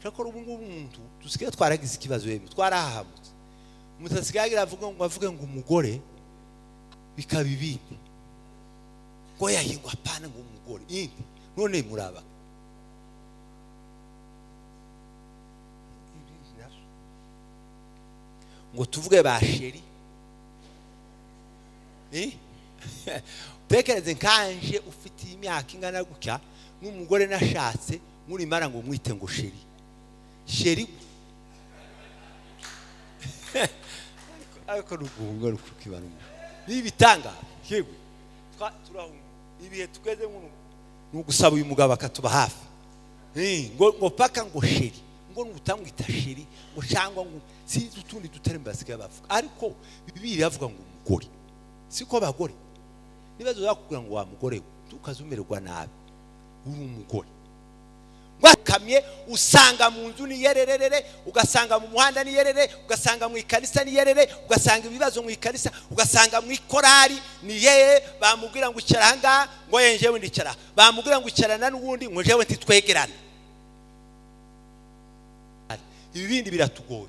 Cyakora ubu ngubu umuntu dusigaye twaragize ikibazo, yemwe twarahahamutse. Umuntu asigaye agira avuga ngo avuge ngo umugore bikaba ibindi, ngo yahingwa apana ngo umugore indi. None muraba ngo tuvuge ba chéri, utekereze nkanje ufite imyaka ingana gutya n'umugore nashatse murimara ngo mwite ngo chéri chéri, ariko rugunga rukibana n'ibitanga yewe turahunga ibihe tugeze mu nugusaba uyu mugabo akatuba hafi ngo paka ngo chéri, ngo nutamwita chéri ngo cyangwa ngo sinzi utundi duteremba basigaye bavuga. Ariko Bibiliya iravuga ngo umugore, siko bagore nibazo bakubwira ngo wa mugore tukazumererwa nabi, uri umugore wakamye usanga mu nzu ni yererere, ugasanga mu muhanda ni yerere, ugasanga mu ikanisa ni yerere, ugasanga ibibazo mu ikanisa, ugasanga mu ikorari ni yeye. Bamubwira ngo icara aha ngo yenjewe ndicara, bamubwira ngo icarana n'ubundi ngo jewe ntitwegerane. Ibi bindi biratugoye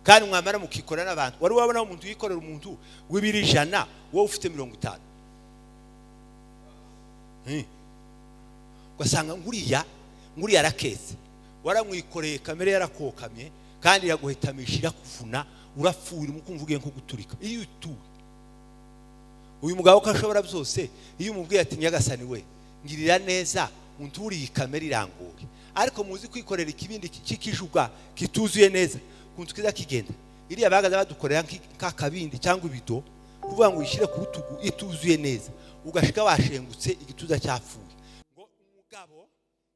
kandi mwamara mukikora n'abantu. Wari wabona umuntu yikorera umuntu w'ibiri 100 wowe ufite 50, ugasanga nguriya arakeze, waramwikoreye kamere yarakokamye kandi iraguhetamisha irakuvuna, urapfuye umukumva ugiye nko guturika. Iyo utuye uyu mugabo ko ashobora byose, iyo umubwiye ati nyagasani we ngirira neza unturiye kamere irangoye, ariko muzi kwikorera ikibindi cy'ikijuga kituzuye neza kuntu kiza kigenda. Iriya bagaza badukorera nk'akabindi cyangwa ibido kuvuga ngo uyishyire ku rutugu ituzuye neza, ugashika washengutse igituza cyapfuye. Ngo umugabo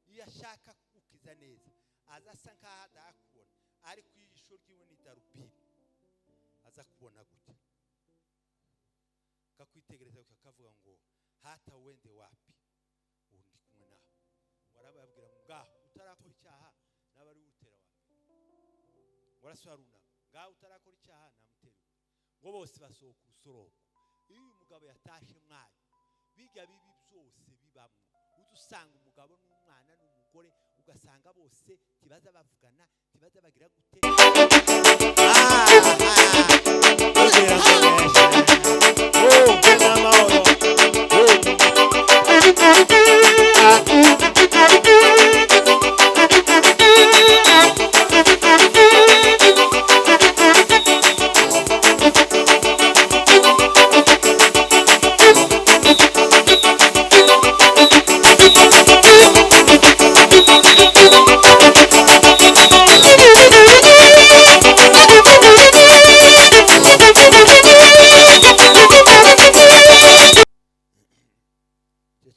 iyo ashaka kugukiza neza aza asa nkaho adakubona, ariko ijisho ryiwe ni darubini, aza kubona gutya akakwitegereza akavuga ngo hata wende wapi, ubu ndi kumwe nawe. Warababwira ngo ngaho utarakora icyaha naba ari utera wapi, ngo arasaruna ngaho utarakora icyaha namutera, ngo bose basohoka urusoroko. Iyo uyu mugabo yatashe mwayo bijya bibi byose bibamwo, udusanga umugabo n'umwana n'umugore ugasanga bose tibaza bavugana, tibaza bagira gute.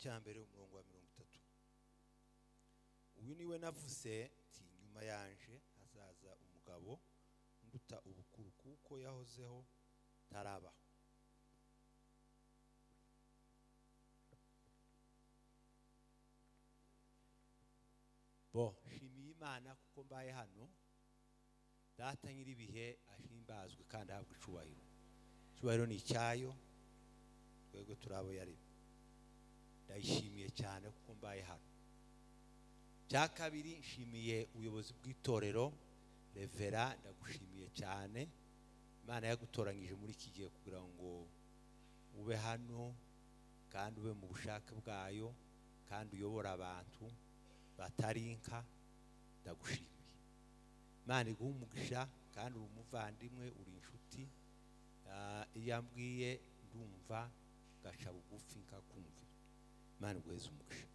Cyambere umurongo wa 30, uyu niwe navuze nti nyuma yanje hazaza umugabo nduta ubukuru kuko yahozeho tarabaho. Bo shimiye Imana kuko mbaye hano. Data nyiribihe ahimbazwe kandi ahabwe icubahiro. Icubahiro ni icyayo, twebwe turabo yaremye. Ndayishimiye cyane kuko mbaye hano. Cya kabiri nshimiye ubuyobozi bw'itorero, Revera ndagushimiye cyane. Imana yagutoranyije muri iki gihe kugira ngo ube hano kandi ube mu bushake bwayo kandi uyobora abantu batarinka. Ndagushimiye. Imana iguhe umugisha kandi uri umuvandimwe, uri inshuti. Iyo ambwiye ndumva gaca bugufi nkakumva. Imana iguheze umugisha.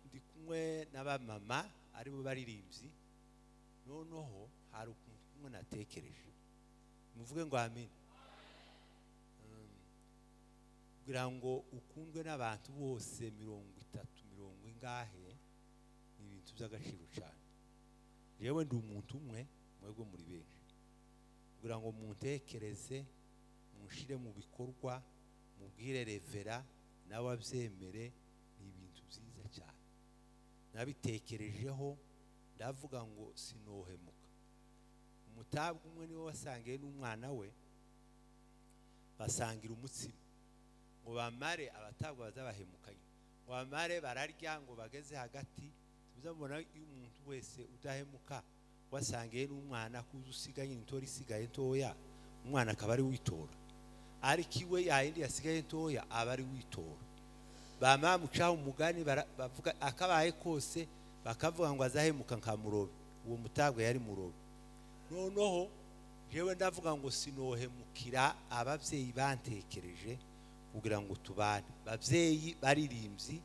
Ndi kumwe n'abamama aribo baririmbyi. Noneho hari ukuntu kumwe natekereje, muvuge ngo amen, kugira ngo ukundwe n'abantu bose 30 mirongo ingahe ni ibintu by'agaciro cyane. Yewe ndi umuntu umwe, mwebwe muri benshi, kugira ngo muntekereze munshire mu bikorwa, mubwire Revera nawe abyemere, ni ibintu byiza cyane. Nabitekerejeho ndavuga ngo sinohemuka. Umutabwa umwe niwe wasangiye n'umwana we basangira umutsima, ngo bamare abatabwa bazabahemukanye, ngo bamare bararya, ngo bageze hagati Muzabona iyo umuntu wese udahemuka wasangiye n'umwana kuza usigaye intora isigaye ntoya, umwana akaba ari witora, ariko iwe yayindi yasigaye ntoya aba ari witora. Bama mucaho umugani bavuga akabaye kose bakavuga ngo azahemuka nka murobe. Uwo mutabwe yari murobe. Noneho jewe ndavuga ngo sinohemukira ababyeyi bantekereje kugira ngo tubane. Babyeyi baririmbyi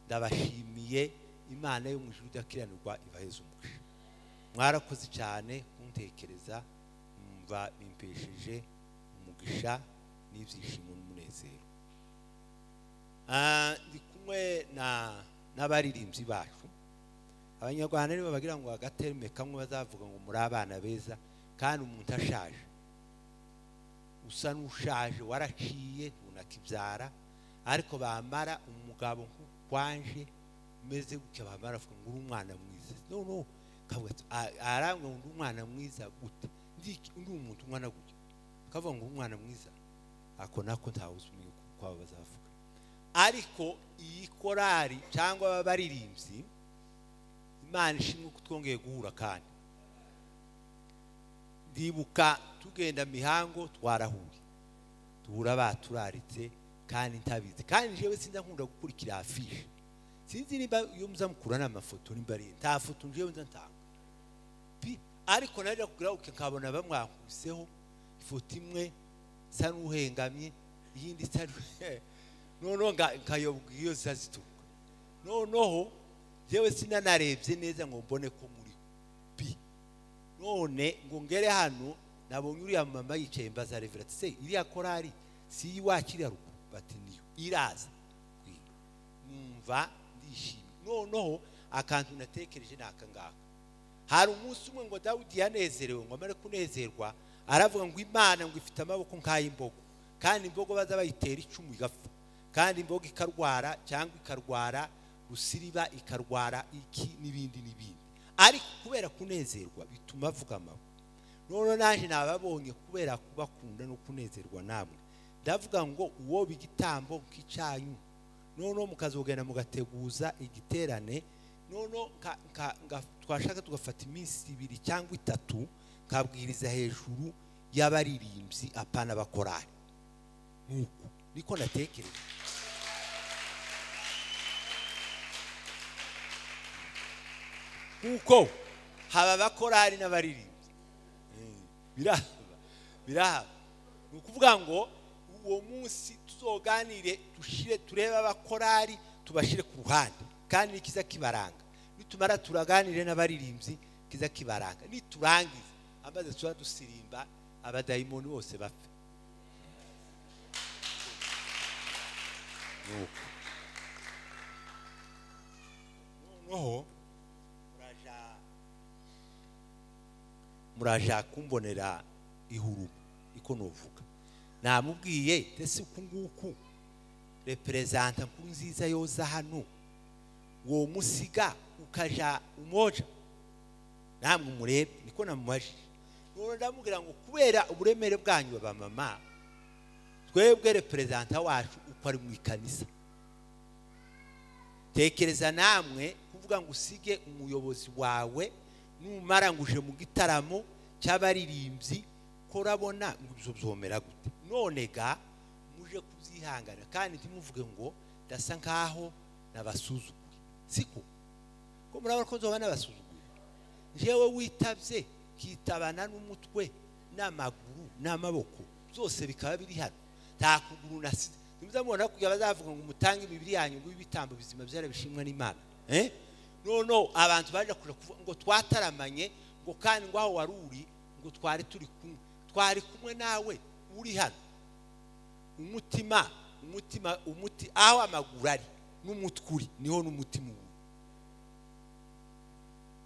ndabashimiye, Imana yo mu ijuru idakiranirwa ibaheze umugisha. Mwarakoze cyane kuntekereza, mwumva bimpesheje umugisha n'ibyishimo n'umunezero. Ndi kumwe n'abaririmbyi bacu. Abanyarwanda nibo bagira ngo agaterme kamwe bazavuga ngo muri abana beza, kandi umuntu ashaje usa n'ushaje waraciye ntunakibyara, ariko bamara umugabo nk'ukwanje umeze gutya bamara avuga ngo uri umwana mwiza. No no, kavuga ati, arambwira ngo ndi umwana mwiza gute? Ndi umuntu umwana gutya, kavuga ngo umwana mwiza, ako nako ntawe uzi uko abo bazavuga. Ariko iyi korari cyangwa abaririmbyi, Imana ishimwe ko twongeye guhura. Kandi ndibuka tugenda mihango twarahuye, duhura baturaritse kandi ntabizi, kandi jewe sinza nkunda gukurikira afishe, sinzi niba iyo muza mukura n'amafoto nimba ari nta foto jewe nza ntanga pi, ariko naje kugira uke nkabona bamwakuseho ifoto imwe sa n'uhengamye, iyindi sa noneho nkayobwa iyo zazituruka. Noneho jewe sinanarebye neza ngo mbone ko muri pi. None ngo ngere hano nabonye uriya mama yicaye mbaza Reverend ati se iriya korari si iwacu ruguru? Bati niyo iraza. Numva ndishimye. Noneho akantu natekereje naka ngaka, hari umunsi umwe ngo Dawidi yanezerewe, ngo amare kunezerwa aravuga ngo Imana ngo ifite amaboko nk'ay'imbogo, kandi imbogo baza bayitera icumu igapfa, kandi imbogo ikarwara cyangwa ikarwara rusiriba, ikarwara iki n'ibindi n'ibindi, ariko kubera kunezerwa bituma avuga amaboko. None naje nababonye kubera kubakunda no kunezerwa namwe, ndavuga ngo uwo bigitambo nk'icyanyu, none mukazogenda mugateguza igiterane, none twashaka tugafata iminsi 2 cyangwa 3 nkabwiriza hejuru y'abaririmbyi apana bakorari. Nkuko niko natekereje. Kuko haba abakorari n'abaririmbyi birahaba. Ni ukuvuga ngo uwo munsi tuzoganire, dushire turebe abakorari tubashire ku ruhande, kandi nikiza kibaranga. Nitumara turaganire n'abaririmbyi kiza kibaranga, niturangiza amaze tuba dusirimba abadayimoni bose bapfe. Noneho muraja kumbonera ihuru iko novuga. Namubwiye tese uku nguku representa Nkurunziza yoza hano, wo musiga ukaja umoja namwe murebe, niko namubajije. None ndamubwira ngo kubera uburemere bwanyu ba mama, twebwe representa wacu uko ari mu ikanisa, tekereza namwe kuvuga ngo usige umuyobozi wawe numara nguje mu gitaramo cy'abaririmbyi, ko rabona ngo ibyo byomera gute? None ga muje kubyihangana, kandi ntimuvuge ngo ndasa nkaho nabasuzuguye. Siko ko murabona ko nzoba nabasuzuguye? Jewe witabye kitabana n'umutwe n'amaguru n'amaboko byose bikaba biri hano, nta kuguru nasize. Nimuzamubona kugira bazavuga ngo mutange imibiri yanyu ngo ibitambo bizima byarabishimwa n'Imana. Nono abantu baje kuja kuvuga ngo twataramanye, ngo kandi ngo aho waruri ngo twari turi kumwe, twari kumwe nawe uri hano. Umutima, umutima, umuti aho amaguru ari n'umutwe uri niho n'umutima uri.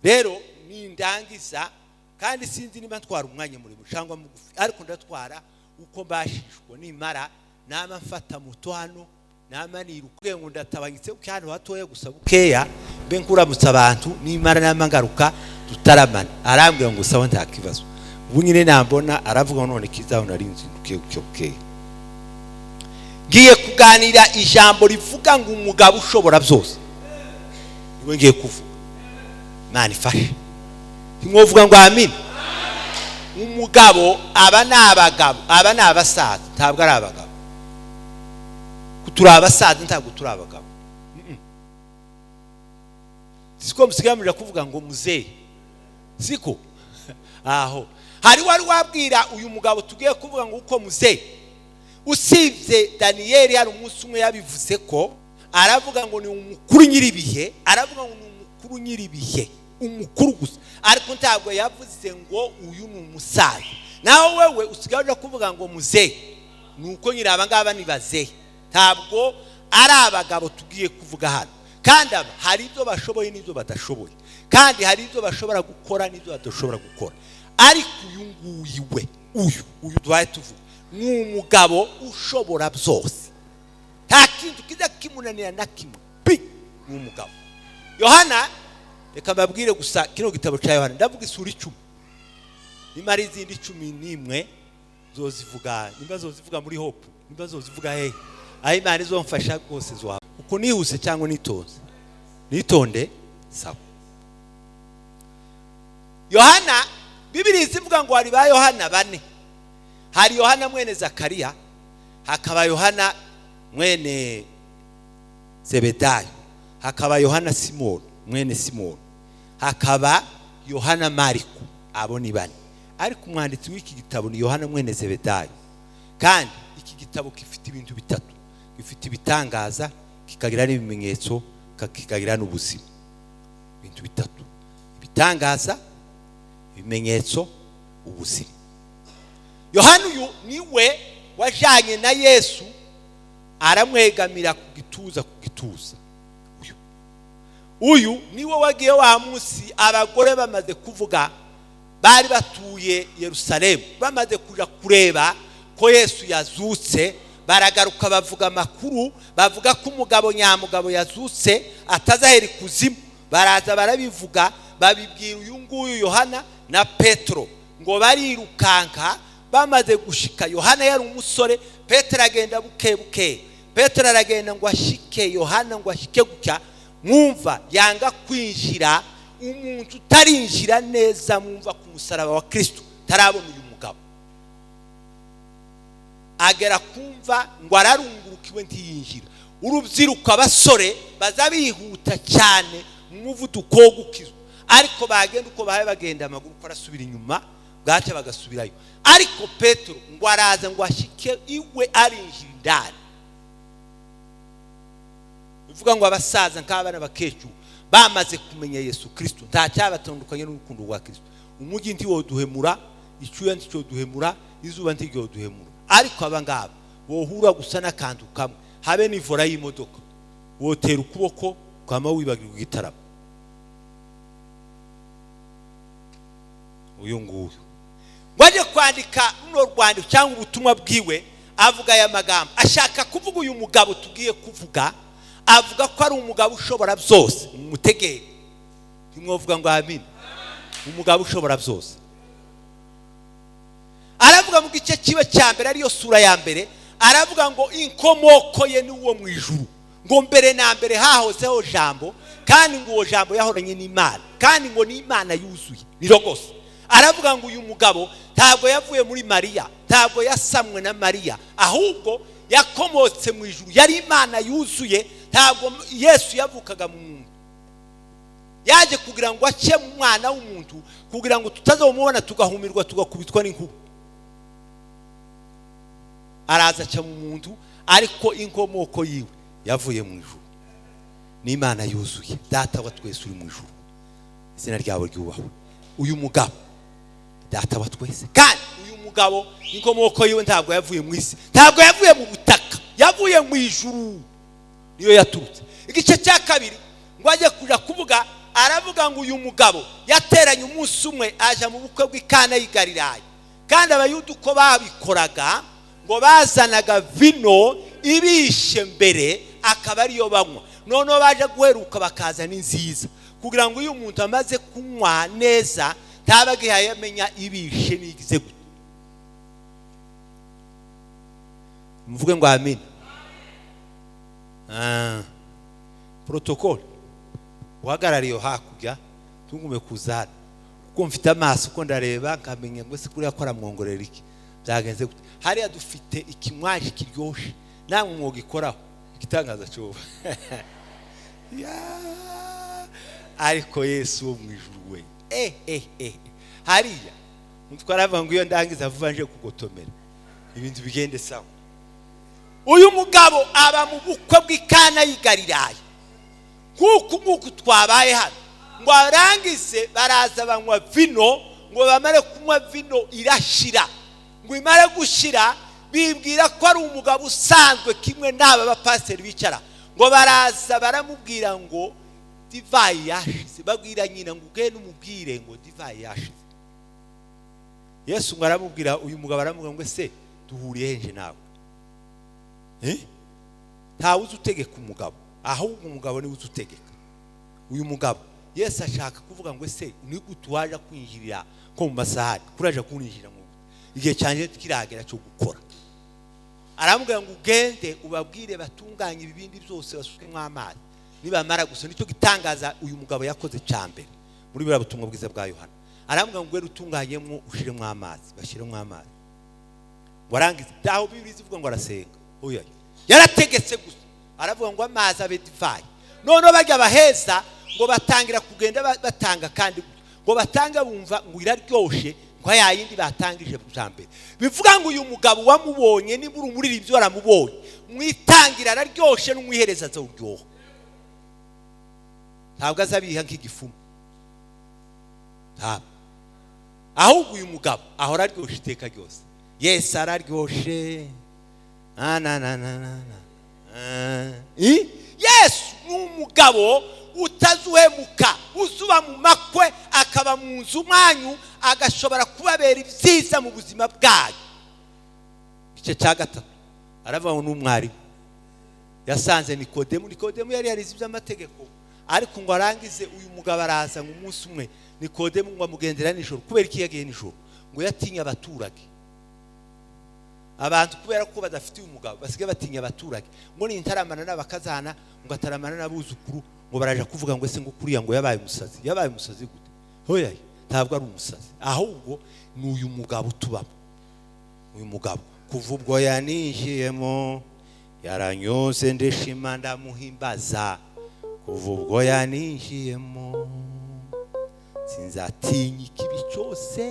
Rero nindangiza, kandi sinzi niba ntwara umwanya muremure cyangwa mugufi, ariko ndatwara uko mbashishwa. Nimara nama mfata moto hano, nama niruka ngo ndatabanyitse kuko hano hatoya gusa bukeya, mbe nkuramutsa abantu, nimara nama ngaruka tutaramana. Arambwira ngo sawa nta kibazo. Ubu nyine nambona aravuga none kizaho nari nzindukiye bukeya. Ngiye kuganira ijambo rivuga ngo umugabo ushobora byose, niwe ngiye kuvuga. Imana ifashe. Ntimwovuga ngo amina? Umugabo, aba ni abagabo, aba ni abasaza, ntabwo ari abagabo. Turi abasaza, ntabwo turi abagabo. Siko musigaye murira kuvuga ngo muzehe, siko? Aho hari wari wabwira uyu mugabo tugiye kuvuga ngo uko muzehe? Usibye Daniyeli, hari umunsi umwe yabivuze ko aravuga ngo ni umukuru nyir'ibihe, aravuga ngo ni umukuru nyir'ibihe, umukuru gusa, ariko ntabwo yavuze ngo uyu ni umusaza. Nawe wewe usigaye ujya kuvuga ngo muzehe, ni uko nyiri aba ngaba ni bazehe, ntabwo ari abagabo tugiye kuvuga hano. Kandi aba hari ibyo bashoboye n'ibyo badashoboye, kandi hari ibyo bashobora gukora n'ibyo badashobora gukora. Ariko uyu nguyu we, uyu duhaye tuvuga, ni umugabo ushobora byose, nta kintu kijya kimunanira na kimwe. Pi ni umugabo Yohana. Reka mbabwire gusa kino gitabo cya Yohana, ndavuga isura 10, nimba ari izindi 11 zozivuga, nimba zozivuga muri Hope, nimba zozivuga hehe, aho Imana izomfasha rwose zohaba. Uko nihuse cyangwa nitonze? Nitonde, sawa. Yohana, Bibiri zivuga ngo hari ba Yohana bane. Hari Yohana mwene Zakariya, hakaba Yohana mwene Zebedayo, hakaba Yohana Simoni mwene Simoni, hakaba Yohana Mariko. Abo ni bane, ariko umwanditsi w'iki gitabo ni Yohana mwene Zebedayo. Kandi iki gitabo gifite ibintu bitatu: gifite ibitangaza, kikagira n'ibimenyetso, kikagira n'ubuzima. Ibintu bitatu: ibitangaza, ibimenyetso, ubuzima. Yohana uyu niwe wajanye na Yesu, aramwegamira ku gituza, ku gituza. Uyu niwe wagiye wa munsi abagore bamaze kuvuga, bari batuye Yerusalemu, bamaze kuja kureba ko Yesu yazutse, baragaruka bavuga amakuru, bavuga ko umugabo nyamugabo yazutse atazahera ikuzimu. Baraza barabivuga, babibwira uyu nguyu Yohana na Petro, ngo barirukanka. Bamaze gushika, Yohana yari umusore, Petro agenda buke buke. Petro aragenda ngo ashike Yohana, ngo ashike gutya, mwumva yanga kwinjira. Umuntu utarinjira neza mwumva ku musaraba wa Kristo tarabona uyu mugabo, agera kumva ngo ararunguruka iwe ntiyinjira. Urubyiruko, abasore baza bihuta cyane mu muvuduko wo gukizwa, ariko bagenda uko bahaye bagenda amaguru uko arasubira inyuma, bwacya bagasubirayo. Ariko Petro ngo araza ngo ashike iwe, arinjira indani. Bivuga ngo abasaza nk'abana bakecuru bamaze kumenya Yesu Kristo, nta cyabatandukanye n'urukundo rwa Kristo. Umujyi ntiwoduhemura, icyuya nticyoduhemura, izuba ntiryoduhemura. Ariko aba ngaba wohura gusa n'akantu kamwe, habe n'ivora y'imodoka, wotera ukuboko ukaba wibagirwa igitaramo. Uyu nguyu waje kwandika runo rwandiko cyangwa ubutumwa bwiwe, avuga aya magambo, ashaka kuvuga uyu mugabo tugiye kuvuga, avuga ko ari umugabo ushobora byose. Umutegere, ntimwovuga ngo amina? Umugabo ushobora byose. Aravuga mu gice kibe cya mbere, ariyo sura ya mbere, aravuga ngo inkomoko ye ni uwo mu ijuru, ngo mbere na mbere hahozeho jambo, kandi ngo uwo jambo yahoranye n'Imana, kandi ngo n'Imana yuzuye ni rwose. Aravuga ngo uyu mugabo ntabwo yavuye muri Mariya, ntabwo yasamwe na Mariya, ahubwo yakomotse mu ijuru, yari Imana yuzuye. Ntabwo Yesu yavukaga mu muntu, yaje kugira ngo ace mu mwana w'umuntu, kugira ngo tutazamubona tugahumirwa tugakubitwa n'inkuba. Araza aca mu muntu, ariko inkomoko yiwe yavuye mu ijuru, n'Imana yuzuye. Data wa twese uri mu ijuru, izina ryawe ryubahwe. Uyu mugabo Data wa twese, kandi uyu mugabo inkomoko yiwe ntabwo yavuye mu isi, ntabwo yavuye mu butaka, yavuye mu ijuru, niyo yaturutse. Igice cya kabiri ngo ajye kuja kuvuga, aravuga ngo uyu mugabo yateranye umunsi umwe aja mu bukwe bw'i Kana y'i Galilaya. Kandi Abayuda uko babikoraga, ngo bazanaga vino ibishe mbere akaba ariyo banywa, noneho baje guheruka bakazana inziza, kugira ngo iyo umuntu amaze kunywa neza ntabagihaye amenya ibishe n'igize gute. Mvuge ngo amina. Protocole uhagarariye hakurya Tungume kuzana kuko mfite amaso, uko ndareba nkamenya ngo se kuriya ko aramwongorera iki, byagenze gute. Hariya dufite ikimwaji kiryoshe, namwe mwogikoraho igitangaza cyoba. Ariko Yesu wo mu ijuru we, hariya mutwara ngo iyo ndangiza vuba nje kugotomera ibintu bigende sawa. Uyu mugabo aba mu bukwe bw'Ikana y'i Galilaya, nk'uku nguku twabaye hano, ngo arangize baraza banywa vino, ngo bamare kunywa vino irashira, ngo imare gushira bibwira ko ari umugabo usanzwe kimwe n'aba bapasiteri bicara, ngo baraza baramubwira ngo divayi yashize, babwira nyina ngo ugende umubwire ngo divayi yashize. Yesu ngo aramubwira, uyu mugabo aramubwira ngo ese duhuriye henje nawe? Ntawe uzi utegeka umugabo, ahubwo umugabo niwe uzi utegeka uyu mugabo. Yesu ashaka kuvuga ngo ese ni gute waje kwinjirira ko mu masahani, kuraje kuninjira mu igihe cyanjye kiragera cyo gukora. Aramubwira ngo ugende ubabwire batunganye ibibindi byose basukemo amazi, nibamara gusa. Nicyo gitangaza uyu mugabo yakoze cya mbere muri buriya butumwa bwiza bwa Yohana. Aramubwira ngo ugende utunganyemo ushiremo amazi, bashyiremo amazi. Warangiza daho Bibiliya ivuga ngo arasenga, oya yarategetse gusa, aravuga ngo amazi abe divayi. Noneho bajya baheza ngo batangira kugenda batanga, kandi ngo batanga bumva ngo iraryoshe ngo ya yindi batangije bwa mbere. Bivuga ngo uyu mugabo wamubonye niba uri umuririmbyi waramubonye, mwitangira araryoshe n'umwihereza azawuryoha, ntabwo azabiha nk'igifumu, ntabwo. Ahubwo uyu mugabo ahora aryoshe iteka ryose. Yesu araryoshe, na na na na na. Yesu ni umugabo utazuhemuka, uzuba mu makwe akaba mu nzu mwanyu, agashobora kubabera ibyiza mu buzima bwanyu. Igice cya gatatu aravuga ngo n'umwarimu yasanze Nikodemu. Nikodemu yari yarize iby'amategeko, ariko ngo arangize uyu mugabo araza ngo umunsi umwe Nikodemu ngo amugendera nijoro. Kubera iki yagiye nijoro? Ngo yatinye abaturage. Abantu kubera ko badafite uyu mugabo basigaye batinya abaturage, ngo nintaramana n'abakazana, ngo ataramana n'abuzukuru, ngo baraje kuvuga ngo ese ngo kuriya ngo yabaye umusazi. Yabaye umusazi gute? Hoya ntabwo ari umusazi, ahubwo ni uyu mugabo tubamo. Uyu mugabo kuva ubwo yaninjiyemo yaranyuze ndishima ndamuhimbaza, kuva ubwo yaninjiyemo sinzatinya ikibi cyose,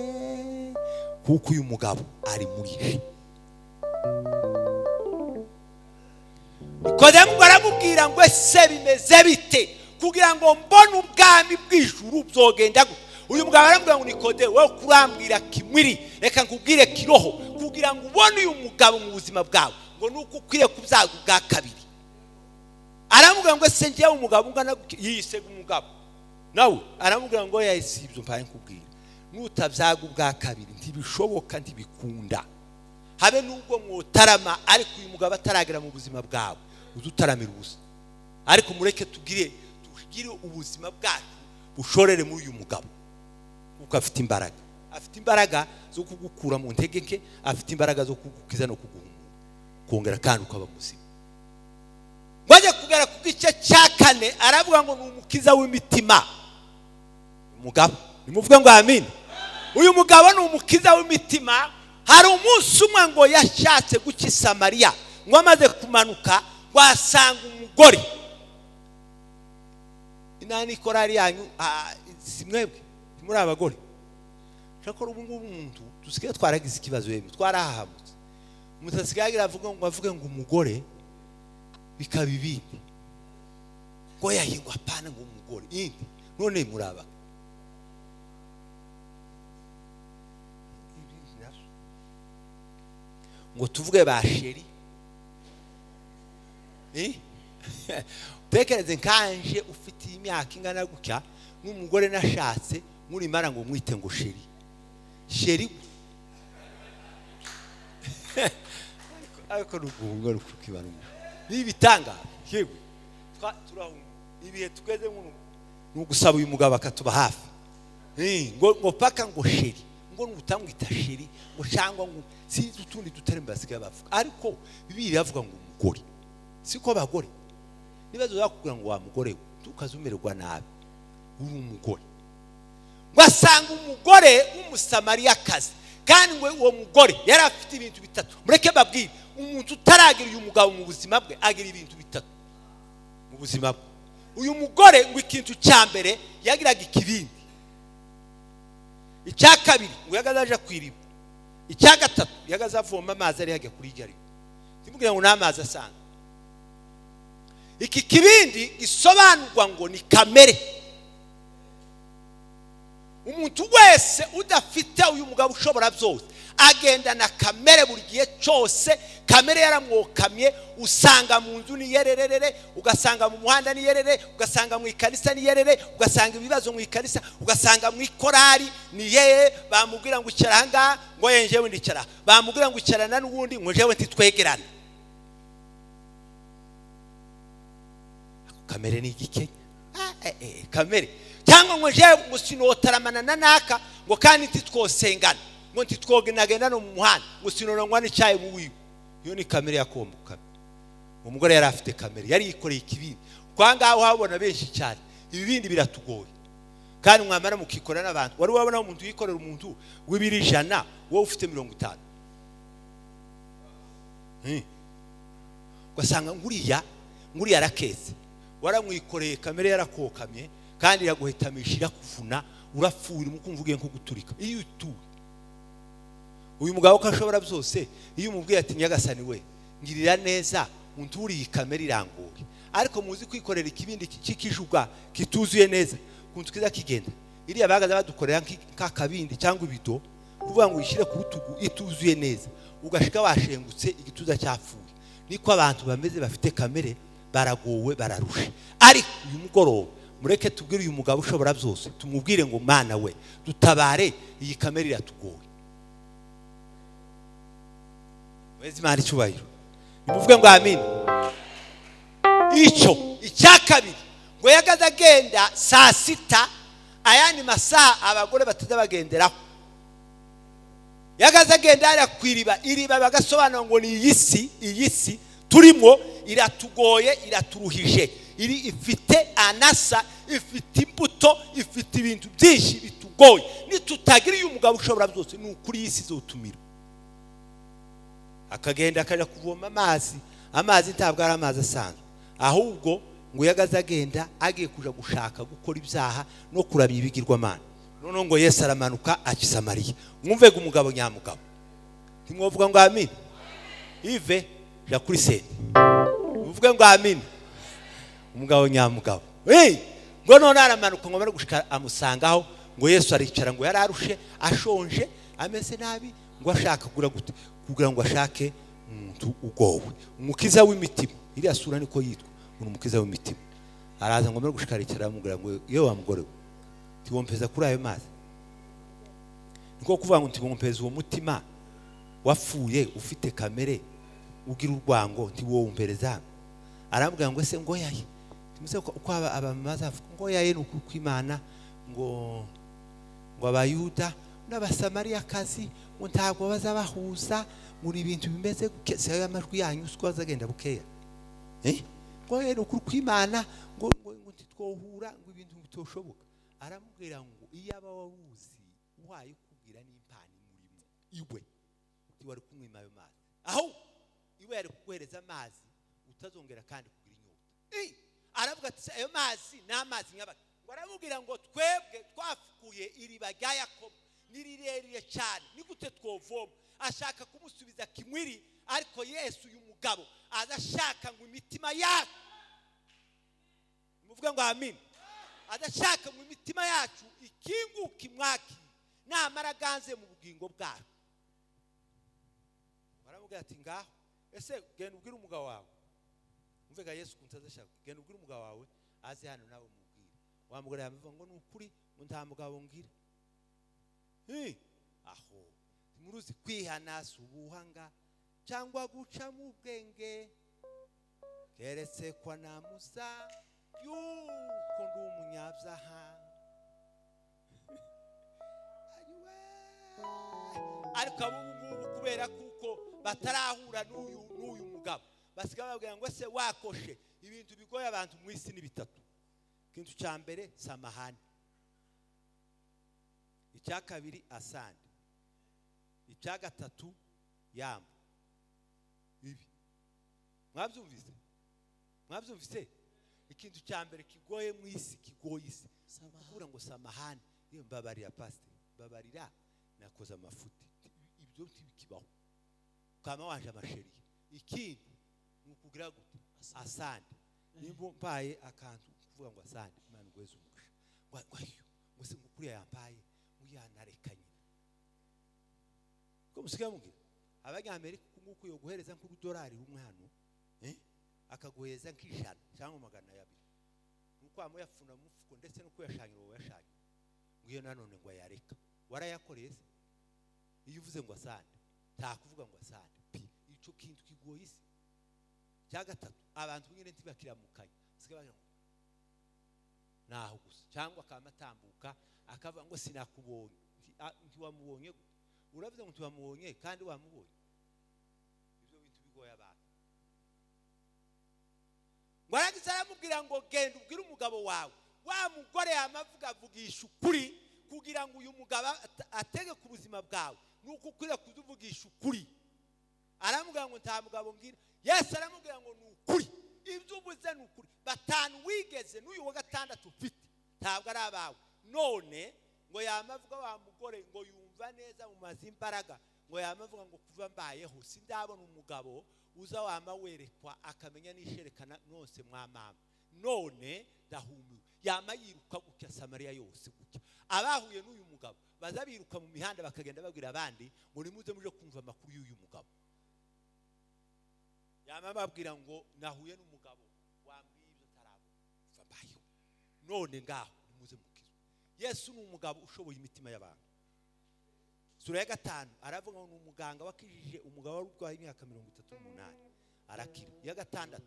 kuko uyu mugabo ari muri je. Nikodemu aramubwira ngo ese bimeze bite kugira ngo mbone ubwami bw'ijuru byogenda gute? Uyu mugabo aramubwira ngo Nikodemu, wowe kurambwira kimwiri, reka nkubwire kiroho, kugira ngo ubone uyu mugabo mu buzima bwawe ngo nuko ukwiye kubyaga ubwa kabiri. Aramubwira ngo ese njyewe umugabo ungana yise umugabo nawe, aramubwira ngo yahise ibyo mpaye nkubwira, nutabyaga ubwa kabiri ntibishoboka, ntibikunda, habe nubwo mwotarama, ariko uyu mugabo ataragera mu buzima bwawe uzutaramira ubusa. Ariko mureke tugire ubuzima bwacu bushorere muri uyu mugabo, kuko afite imbaraga, afite imbaraga zo kugukura mu ntege nke, afite imbaraga zo kugukiza no kuguhumura, kongera kandi ukaba muzima. Bajya kugera ku gice cya kane aravuga ngo ni umukiza w'imitima. Umugabo nimuvuge ngo amin. Uyu mugabo ni umukiza w'imitima. Hari umunsi umwe ngo yashatse guca i Samariya, ngo amaze kumanuka ngo asanga umugore. Inani korari yanyu si mwebwe muri abagore, cyakora ubu ngubu umuntu dusigaye twaragize ikibazo, yemwe twarahahamutse. Umuntu asigaye avuga ngo avuge ngo umugore bikaba ibindi, ngo yahingwa apana ngo umugore indi, none muraba ngo tuvuge ba sheri. Utekereze nkanje ufite imyaka ingana gutya n'umugore nashatse murimara ngo mwite ngo sheri sheri, ariko ruguhunga rukibara nibitanga yewe turahunga ibihe tugeze nk'ubu ni ugusaba uyu mugabo akatuba hafi. Ngo paka ngo sheri, ngo nutamwita sheri ngo cyangwa ngo sinzi utundi duteremba basigaye bavuga, ariko Bibiliya iravuga ngo umugore, siko abagore nibazo bakubwira ngo wa mugore we tukazumererwa nabi, uri umugore. Ngo asanga umugore w'Umusamariyakazi, kandi ngo uwo mugore yari afite ibintu bitatu. Mureke babwire, umuntu utaragira uyu mugabo mu buzima bwe agira ibintu bitatu mu buzima bwe. Uyu mugore ngo ikintu cya mbere yagiraga ikibindi, icya kabiri ngo yagaze aja ku iriba, icya gatatu yagaze avoma amazi ari hajya kuri iryo riba. Ntimubwire ngo ni amazi asanzwe. Iki kibindi gisobanurwa ngo ni kamere. Umuntu wese udafite uyu mugabo ushobora byose agendana kamere buri gihe cyose. Kamere yaramwokamye. Usanga mu nzu ni yererere, ugasanga mu muhanda ni yerere, ugasanga mu ikanisa ni yerere, ugasanga ibibazo mu ikanisa, ugasanga mu ikorari ni yeye. Bamubwira ngo icara ahangaha, ngo ye njyewe ndicara. Bamubwira ngo icarana n'uwundi, ngo njyewe ntitwegerane. Kamere ni igikenya. Kamere cyangwa ngo njyewe ngo sinotaramana na naka, ngo kandi ntitwosengana, ngo ntitwogenagenda no mu muhanda, ngo sinonanywa n'icyayi mu wiwe. Iyo ni kamere yakomboka. Umugore yari afite kamere, yari yikoreye ikibindi. Kwa ngaho habona benshi cyane ibibindi biratugoye, kandi mwamara mukikora n'abantu. Wari wabona umuntu yikorera umuntu w'ibiri 100, wowe ufite 50? Ugasanga nguriya arakeze, waramwikoreye, kamere yarakokamye, kandi iraguhetamisha, irakuvuna, urapfuye, umukumva ugiye nko guturika. Iyo utuye uyu mugabo ko ashobora byose, iyo umubwiye ati nyagasani we ngirira neza unturiye kamere irangoye, ariko muzi kwikorera ikibindi cy'ikijuga kituzuye neza kuntu kiza kigenda. Iriya bagaza badukorera nk'akabindi cyangwa ibido, kuvuga ngo uyishyire ku rutugu ituzuye neza, ugashika washengutse, igituza cyapfuye. Niko abantu bameze, bafite kamere, baragowe, bararushe. Ariko uyu mugoroba mureke tubwire uyu mugabo ushobora byose, tumubwire ngo mana we dutabare, iyi kamere iratugoye. Mwezi Imana icyubahiro, nimuvuge ngo amin. Icyo icya kabiri ngo yagaze agenda saa sita, ayandi masaha abagore bataza bagenderaho. Yagaze agenda hariya ku iriba, iriba bagasobanura ngo ni iyi si, iyi si turimo iratugoye, iraturuhije, iri ifite anasa, ifite imbuto, ifite ibintu byinshi bitugoye. Nitutagira uyu mugabo ushobora byose, ni ukuri iyi si izotumira. Akagenda akajya kuvoma amazi. Amazi ntabwo ari amazi asanzwe, ahubwo ngo yagaze agenda agiye kuja gushaka gukora ibyaha no kuramya ibigirwamana. Noneho ngo Yesu aramanuka aca i Samariya. Mwumve ngo umugabo nyamugabo, ntimwovuga ngo amin? Ive ja kuri sente, muvuge ngo amin. Umugabo nyamugabo ngo none aramanuka, ngo gushika amusangaho, ngo Yesu aricara, ngo yararushe, ashonje, ameze nabi, ngo ashaka kugura gute kugira ngo ashake umuntu ugowe, umukiza w'imitima. Iriya sura niko yitwa, ngo umukiza w'imitima. Araza ngo gushika aricara, aramubwira ngo yewe wa mugore we, ntiwompeza kuri ayo mazi. Niko kuvuga ngo ntiwompeza uwo mutima wapfuye, ufite kamere, ugira urwango, ntiwowumpereza. Arambwira ngo ese ngo yaye, ntimuze uko abamama bavuga ngo yaye ni ukuri kw'Imana, ngo Abayuda n'Abasamariyakazi ngo ntabwo bazabahuza, ngo ni ibintu bimeze gutya. Si ayo amajwi yanyu uko bazagenda bukeya, ngo yaye ni ukuri kw'Imana, ngo ntitwohura, ngo ibintu bitoshoboka. Aramubwira ngo iyo aba waruzi uhaye kubwira n'impano imurimo iwe, ntiwari kumwima ayo mazi, aho iwe yari kuguhereza amazi utazongera kandi kugira inyota. Aravuga ati ayo mazi ni amazi nyabaki. Ngo aramubwira ngo twebwe twafukuye iriba rya Yakobo, ni rirerire cyane, ni gute twovoma? Ashaka kumusubiza kimwiri, ariko Yesu uyu mugabo aza ashaka ngo imitima yacu, muvuge ngo amin, adashaka ngo imitima yacu ikinguke imwakire, namara aganze mu bugingo bwacu. Baramubwira ati ngaho ese genda ubwire umugabo wawe. Umvega Yesu kuntu azashaka, genda ubwire umugabo wawe aze hano nawe umubwire. Wa mugore yamuvuga ngo ni ukuri, ngo nta mugabo ngira. Aho ntimuruzi kwihana si ubuhanga cyangwa guca mu bwenge, keretse kwa namuza yuko ndi umunyabyaha. Ariko abo ngubu kubera kuko batarahura n'uyu mugabo, basigaye babwira ngo se wakoshe. Ibintu bigoye abantu mu isi ni bitatu. Ikintu cya mbere, samahani. Icya kabiri asante. Icya gatatu yambo. Ibi mwabyumvise? Mwabyumvise? Ikintu cya mbere kigoye mu isi, kigoye isi, kuvuga ngo samahani, iyo mbabarira pastor, mbabarira nakoze amafuti, ibyo ntibikibaho, kama wanje amasheri. Ikindi ni ukugira gute? Asante. Nimba mpaye akantu kuvuga ngo asante, Imana igweze umugisha, ngo ayo ngo se ngo kuriya yampaye ngo yanareka nyine. Ko musigaye mubwira abanyamerika nguko yo guhereza nk'udolari rumwe hano, akaguhereza nk'ijana cyangwa 200, nuko amuyafuna mu mufuko ndetse no kuyashangira uwo yashanye, ngo iyo nanone ngo ayareka. Warayakoreye se? Iyo uvuze ngo asante, nta kuvuga ngo asante pi. Ico kintu kigoye isi. Cya gatatu, abantu nyine ntibakiramukanya, basigaye bagira ngo naho gusa, cyangwa akamatambuka akavuga ngo sinakubonye. Ntiwamubonye gute? Uravuze ngo ntiwamubonye kandi wamubonye. Ibyo bintu bigoye abantu. Ngo aragize aramubwira ngo genda ubwire umugabo wawe, wa mugore yamavuga avugisha ukuri, kugira ngo uyu mugabo atege ku buzima bwawe, nuko ukwiriye kuvugisha ukuri. Aramubwira ngo nta mugabo ngira. Yesu aramubwira ngo ni ukuri, ibyo uvuze ni ukuri. 5 wigeze n'uyu wa gatandatu ufite ntabwo ari abawe. None ngo yamavuga wa mugore ngo yumva neza mu mazi imbaraga, ngo yamavuga ngo kuva mbayeho sindabona umugabo uza wama werekwa akamenya n'isherekana nose mwa mama, none ndahumiwe. Yama yiruka gutya Samariya yose gutya. Abahuye n'uyu mugabo baza biruka mu mihanda bakagenda babwira abandi ngo nimuze muje kumva amakuru y'uyu mugabo. Yama babwira ngo nahuye n'umugabo wambwiye ibyo ntarabona kuva mbayeho, none ngaho nimuze mukizwe. Yesu ni umugabo ushoboye imitima y'abantu. Sura ya 5 aravuga ngo ni umuganga wakijije umugabo wari urwaye imyaka 38 arakira. Iya 6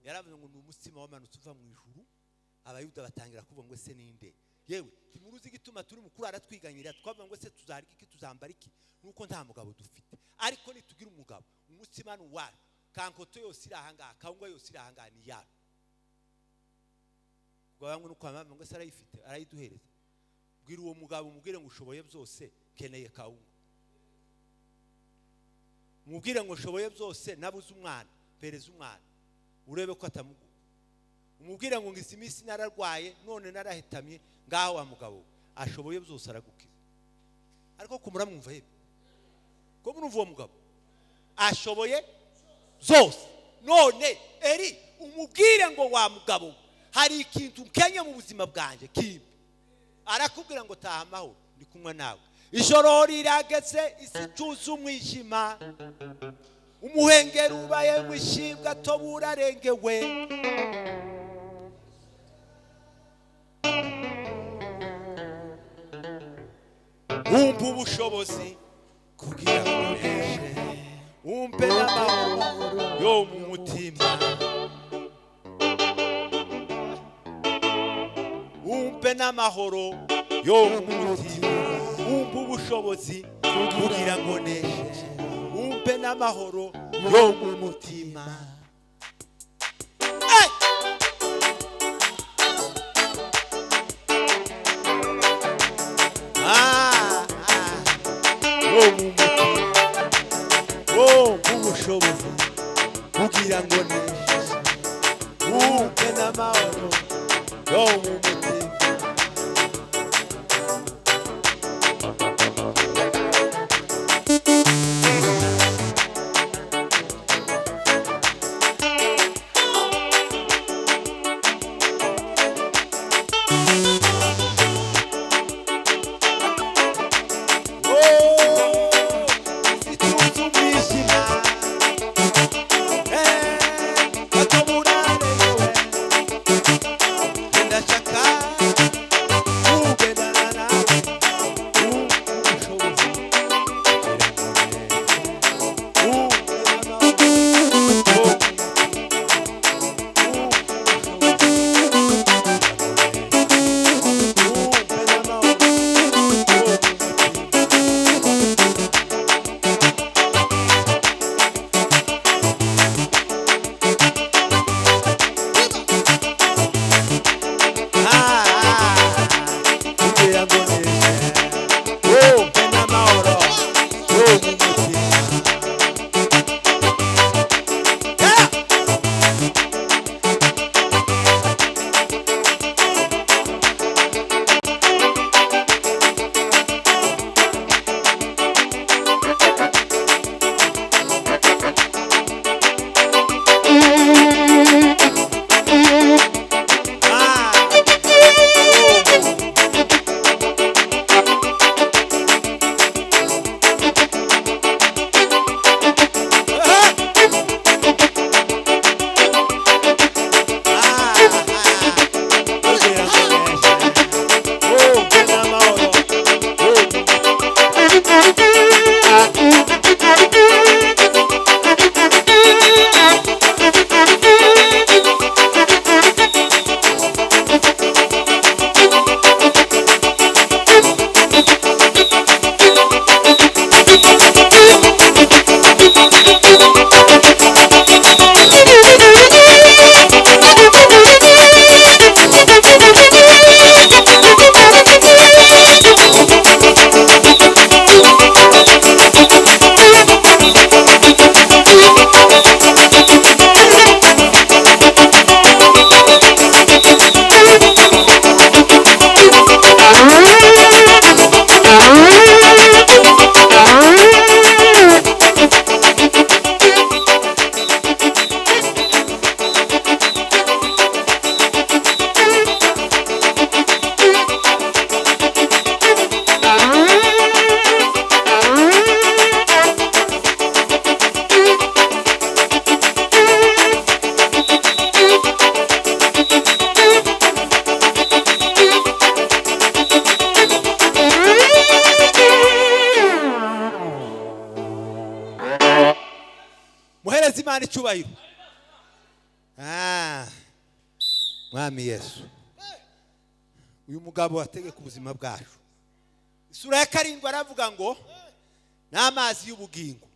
yaravuze ngo ni umutsima wamanutse uva mu ijuru. Abayuda batangira kuvuga ngo ese ninde? Yewe ntimuruzi igituma turi mukuru aratwiganyira, twavuga ngo ese tuzarya iki, tuzambara iki, nuko nta mugabo dufite. Ariko nitugira umugabo, umutsima ni uwacu, kankoto yose iri ahangaha, kawunga yose iri ahangaha ni iyacu. Ubwo bamwe nuko bamwe ngo ese arayifite, arayiduhereza. Bwira uwo mugabo umubwire ngo ushoboye byose, keneye kawunga. Umubwire ngo ushoboye byose, nabuze umwana, mpereza umwana, urebe ko atamuguha. Umubwire ngo ngize iminsi nararwaye none narahetamye, ngaho wa mugabo ashoboye byose aragukiza. Ariko kumura mwumva yebe, ko murumva uwo mugabo ashoboye byose. None eri umubwire ngo wa mugabo hari ikintu nkenye mu buzima bwanjye kimwe, arakubwira ngo taha amahoro, ndi kumwe nawe. Ijoro rirageze, isi icuza umwijima, umuhengeri ubaye mwishibwa tobura arengewe. Umpe ubushobozi kugira ngo neshe, umpe n'amahoro yo mu mutima, umpe n'amahoro yo mu mutima, umpe ubushobozi kugira ngo neshe, umpe n'amahoro yo mu mutima. Yo mu mutima, umpe ubushobozi kugira ngo neshe, umpe n'amahoro yo mu mutima. Muhereze Imana icyubahiro. Ah, Mwami Yesu, uyu mugabo ategeka ubuzima bwacu. Isura ya 7 aravuga ngo n'amazi y'ubugingo.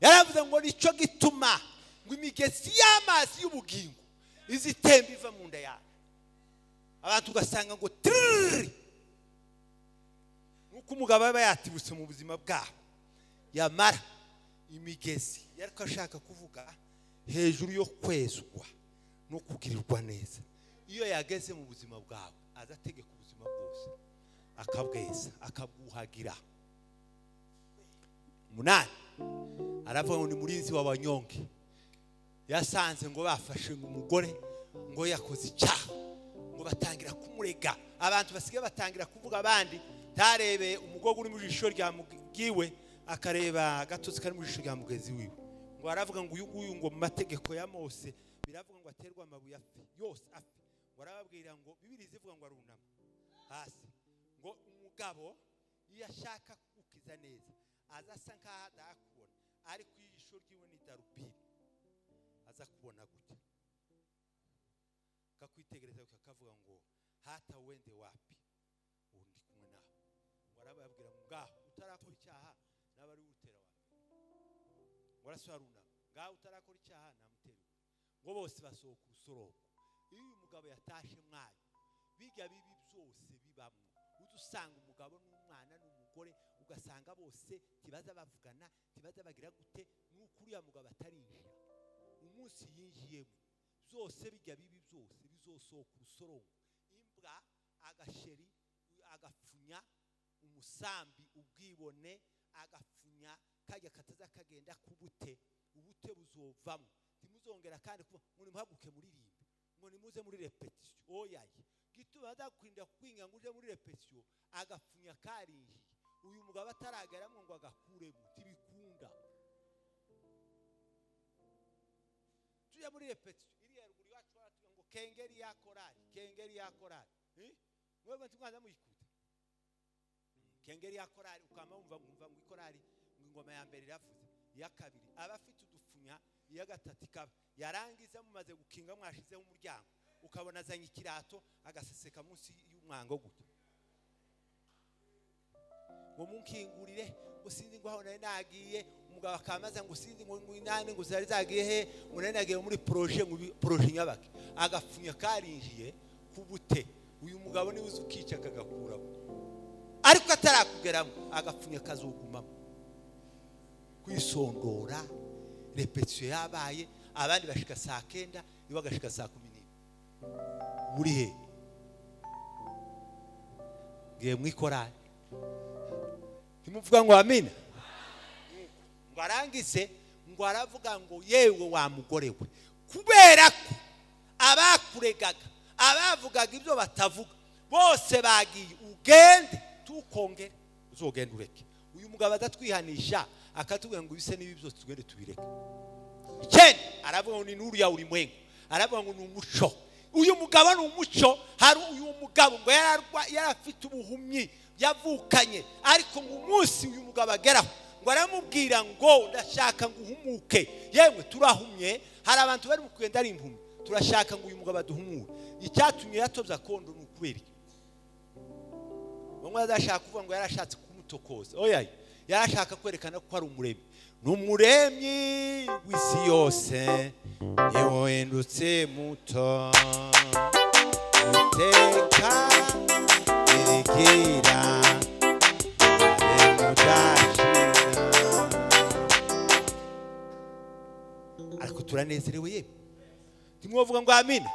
Yaravuze ngo nicyo gituma ngo imigezi y'amazi y'ubugingo izitemba iva mu nda yawe. Abantu ugasanga ngo tiriri, nuko umugabo aba yatibutse mu buzima bwabo, yamara imigezi. Yariko ashaka kuvuga hejuru yo kwezwa no kugirirwa neza. Iyo yageze mu buzima bwawe, aza ategeka ubuzima bwose, akabweza, akabwuhagira. 8 aravuga ngo ni murinzi w'abanyonge. Yasanze ngo bafashe ngo umugore ngo yakoze icyaha, ngo batangira kumurega. Abantu basigaye batangira kuvuga abandi, ntarebe umugore uri mu jisho rya ryiwe, akareba agatotsi kari mu jisho rya mugenzi wiwe. Ngo aravuga ngo uyu nguyu, ngo mu mategeko ya Mose biravuga ngo aterwe amabuye apfe yose apfe. Ngo arababwira ngo Bibiri zivuga ngo arunama hasi, ngo umugabo iyo ashaka kugukiza neza aza asa nkaho adakubona, ariko ijisho ryiwe ni darubini, aza kubona gutya, akakwitegereza, akavuga ngo hata wende wapi, ubu ndi kumwe nawe. Ngo arababwira ngo ngaho utarakora icyaha nawe ari utera wapi. Ngo arasubira arunama, ngaho utarakora icyaha namutera ibuye. Ngo bose basohoka urusorongo. Iyo uyu mugabo yatashe mwayo, bijya bibi byose bibamwo. Uza usanga umugabo n'umwana n'umugore, ugasanga bose ntibaza bavugana, ntibaza bagira gute, nuko uriya mugabo atarinjira. Umunsi yinjiyemo, byose bijya bibi byose bizosohoka urusorongo. Imbwa, agasheri, agafunya, umusambi, ubwibone, agafunya kajya kataza kagenda kubute, ubute buzovamo. Ntimuzongera kandi kuba ngo nimuhaguruke muririmbe, ngo nimuze muri repetition. Oyaye, gituma badakurinda kwinga ngo uje muri repetition, agafunya karinjiye. Uyu mugabo atarageramo ngo agakuremo, ntibikunda. Tujya muri repetition iriya ruguru iwacu, baratubwira ngo kengeri ya korali, kengeri ya korali. Mwebwe ntimwaza muyikubita kengeri ya korali, ukama wumva wumva ngo ikorali, ngo ingoma ya mbere iravuze, iya kabiri aba afite udufunya, iya gatatu ikaba yarangiza. Mumaze gukinga, mwashizeho umuryango, ukabona azanye ikirato agaseseka munsi y'umwango gutya, ngo munkingurire, ngo sinzi ngo aho nari nagiye. Umugabo akamaza ngo sinzi ngo inani ngo zari zagiye he, ngo nari nagiye muri projet, ngo projet nyabake. Agafunya karinjiye ku bute. Uyu mugabo niwe uzi ukica akagakuramo, ariko atarakugeramo agafunya kazugumamo. Kwisondora, repetition yabaye, abandi bashika saa 9, iwe agashika saa 11. Buri he ngiye mu ikorari, ntimuvuga ngo amina? Ngo arangize, ngo aravuga ngo yewe wa mugore we, kubera ko abakuregaga, abavugaga ibyo batavuga bose bagiye, ugende tukongere, uzogende ureke. Uyu mugabo adatwihanisha, akatubwira ngo ibise n'ibi byose tugende tubireke. 9 aravuga ngo ni nuru ya ulimwengu. Aravuga ngo ni umuco. Uyu mugabo ni umuco. Hari uyu mugabo ngo yarafite ubuhumyi yavukanye, ariko ngo umunsi uyu mugabo ageraho, ngo aramubwira ngo ndashaka ngo uhumuke. Yemwe, turahumye, hari abantu bari mu kugenda ari impumyi. Turashaka ngo uyu mugabo aduhumure. Icyatumye yatobye akondo ni ukubera iki? Bamwe bazashaka kuvuga ngo yarashatse kumutokoza. Oya, yarashaka kwerekana ko ari umuremyi. Ni umuremyi w'isi yose, yewe wendutse muto, uteka irigira mudashira. Ariko turanezerewe yemwe, ntimwovuga ngo amina?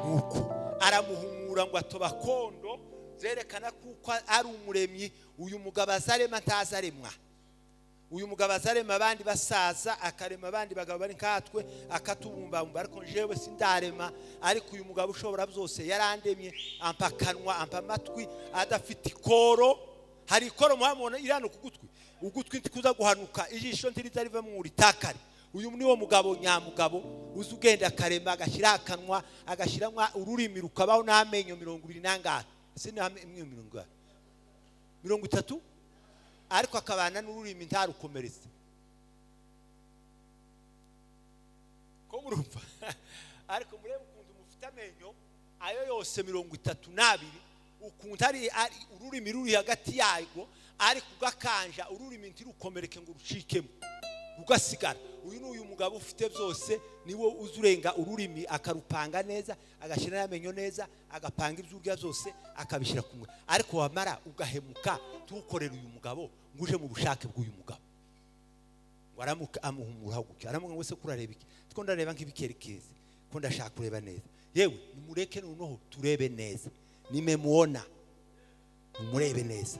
Nuko aramuhumura, ngo atoba kondo, zerekana kuko ari umuremyi. Uyu mugabo azarema, ntazaremwa. Uyu mugabo azarema abandi basaza, akarema abandi bagabo bari nkatwe, akatubumbabumba, ariko njyewe sindarema. Ariko uyu mugabo ushobora byose yarandemye, ampa akanwa, ampa amatwi adafite ikoro. Hari ikoro muhamubona irano ku gutwi, ugutwi ntikuza guhanuka, ijisho ntiriza riva mu ritakare. Uyu niwo mugabo nyamugabo uzi ugenda akarema, agashyira akanwa, agashyiramo ururimi, rukabaho, n'amenyo 20 n'angahe, ese ni amenyo mirongo 30, ariko akabana n'ururimi ntarukomeretse. Ariko murebe ukuntu mufite amenyo ayo yose 32, ukuntu ari ururimi ruri hagati yarwo, ariko ugakanja ururimi ntirukomereke ngo rucikemo, rugasigara. Uyu ni uyu mugabo ufite byose, niwe uza urenga ururimi akarupanga neza, agashyira n'amenyo neza, agapanga ibyo urya byose akabishyira kumwe. Ariko wamara ugahemuka, tuwukorera uyu mugabo ngo uje mu bushake bw'uyu mugabo, ngo aramuka amuhumuraho gutya, aramubwira ngo: "Se kurareba iki?" "Two ndareba nk'ibikerekezi, ko ndashaka kureba neza." Yewe, nimureke noneho turebe neza. Nimemuona, mumurebe neza.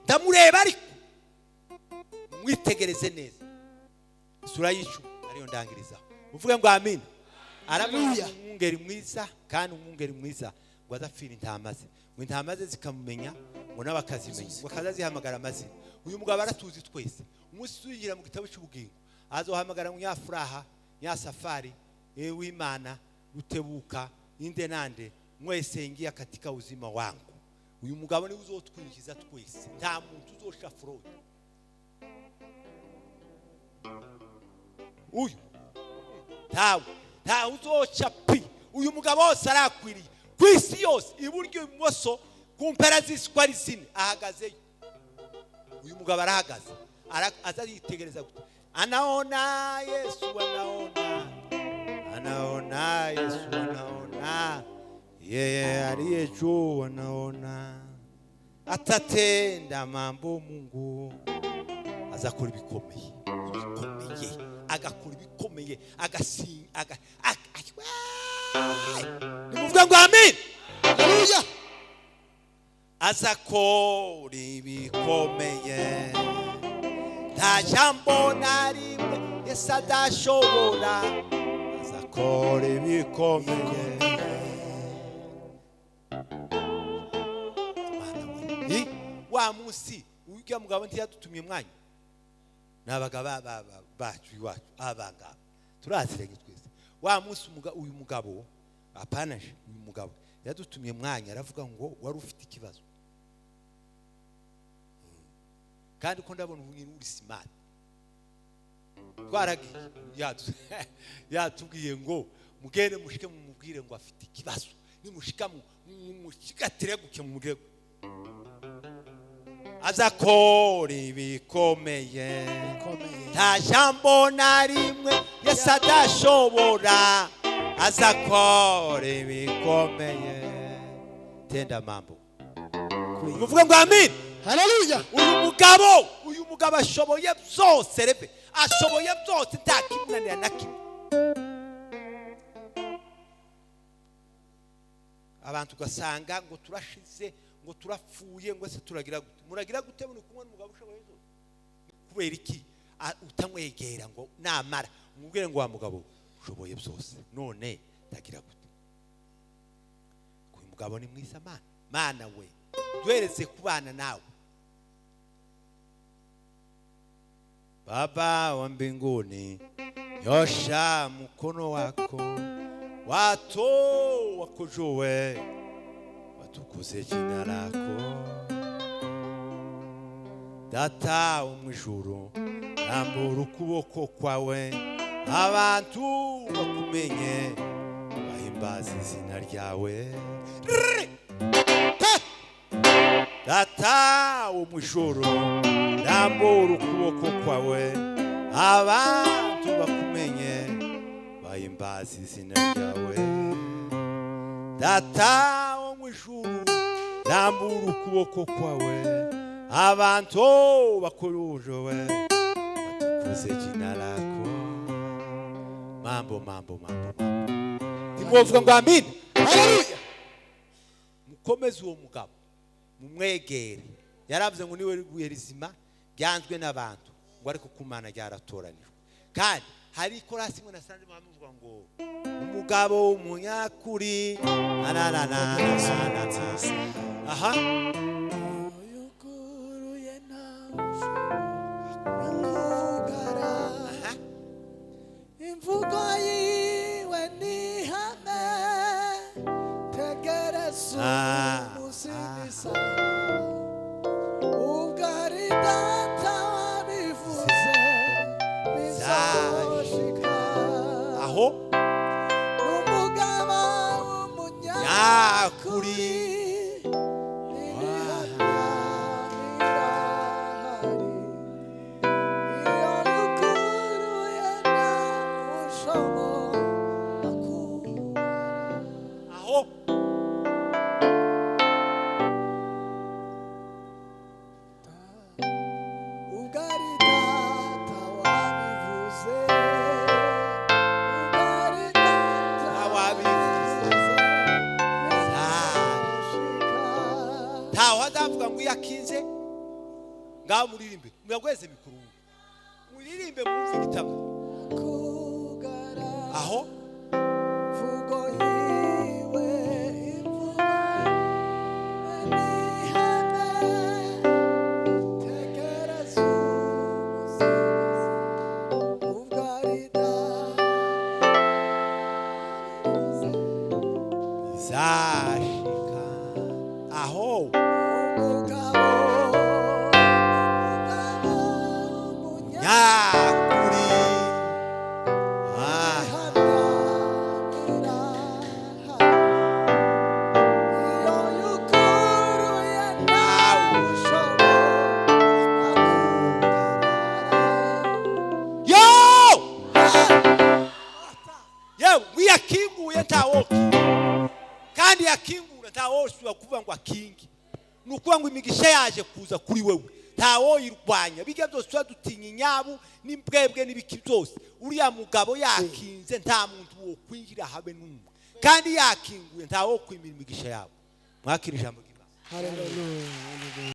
Ndamureba, ariko mumwitegereze neza. Isura y'icumi ariyo ndangirizaho, uvuge ngo amina. Aravuga Hallelujah. umwungeri mwiza, kandi umwungeri mwiza ngo azapfira intama ze, ngo intama ze zikamumenya, ngo nawe akazimenya, ngo akaza azihamagara amazina. Uyu mugabo aratuzi twese. Umunsi tuzinjira mu gitabo cy'ubugingo, azohamagara ngo nyafuraha, nyasafari, w'Imana, Rutebuka, inde nande, mwese ingia katika uzima wangu. Uyu mugabo niwe uzotwinjiza twese, nta muntu uzosha fraude. Uyu ntawe, ntawe uzoca pi. Uyu mugabo wose arakwiriye ku isi yose, iburyo, ibumoso, ku mpera z'isi uko ari zine, ahagazeyo. Uyu mugabo arahagaze. Aza yitegereza gute? Anaona Yesu, anaona, anaona Yesu, anaona yeye aliye juu, anaona atatenda mambo. Mungu azakora ibikomeye, ibikomeye, agakora ibikomeye, agasi aga nimuvuga ngo amen. Haleluya. Azakora ibikomeye, nta jambo na rimwe Yesu adashobora. Azakora ibikomeye. Mana we. Wa munsi ujya mugabo ntiyadutumye mwanya n'abaga bacu iwacu, abangaba turaziranye twese. Wa munsi uyu mugabo, apanaje, uyu mugabo yadutumye mwanya, aravuga ngo wari ufite ikibazo, kandi ko ndabona ubu nyine uri smart. Twaragiye, yatubwiye ngo mugende mushike mumubwire ngo afite ikibazo, nimushika mushigatire guke, mumubwire azakora ibikomeye. Bikomeye. Nta jambo na rimwe Yesu adashobora, azakora ibikomeye, tenda mambo. Muvuge ngo amin. Haleluya. Uyu mugabo ashoboye byose, rebe, ashoboye byose, nta kimunanira na kimwe. Abantu ugasanga ngo turashize, ngo turapfuye, ngo se turagira gute? Muragira gute muri kumwe n'umugabo ushoboye byose? Kubera iki utamwegera ngo namara umubwire ngo: "Wa mugabo ushoboye byose, none ndagira gute?" Uyu mugabo ni mwiza. Mana, Mana we, duhereze kubana nawe. Baba wa mbinguni, nyosha mkono wako, watu wakujue, watukuze jina lako. Data wo mu ijuru, rambura ukuboko kwawe, abantu bakumenye, bahimbaze izina ryawe. Data wo mu ijuru, rambura ukuboko kwawe, abantu bakumenye, bahimbaze izina ryawe. Data wo mu ijuru, rambura ukuboko kwawe, abantu bakurujowe, batukuze jina lako. Mambo, mambo, mambo, mambo. Ntimwovuga ngo amin? Haleluya. Mukomeze uwo mugabo, mumwegere. Yaravuze ngo niwe buye rizima ryanzwe n'abantu, ngo ariko ku Mana ryaratoranijwe. Kandi hari ikorasi imwe nasanze muvuga ngo umugabo w'umunyakuri na na na na na na na. Aha. Yuguruye ntawe ushobora kugara. Aha. Imvugo yiwe ni ihame, tegereza umusingiza, ubwo ari Data wabivuze, bizoshika. Aho. Nyakuri. N'ibihamya birahari. Iyo yuguruye ntawe ushobora kugara. Aho Ubwo ari data wabivuze, ubwo ari data Wabivuze. Bizamushika. Ntawe azavuga ngo iyo akinze. Ngaho muririmbe, muragweze mikuru, muririmbe mwumve igitabo. Kugara. Aho Mvugo yiwe, imvugo n'ihame. Tekereza umusizi, ubwo ari data wabivuze. Bizashika aho. Umugabo, umugabo, Nyakuri. Ah. Iyo yuguruye ntawe ushobora kugara. Yo yewe, ngo iyo akinguye ntawokinga, kandi yakingura ntawoshobora kuvuga ngo akinge. Ni ukuvuga ngo imigisha yaje kuza kuri wewe, ntawoyirwanya. Bijya byose tuba dutinya, inyabu n'imbwebwe n'ibiki byose, uriya mugabo yakinze nta muntu wo kwinjira habe n'umwe, kandi yakinguye ntawokwimira imigisha yawe. Mwakira ijambo ry'Imana. Hallelujah.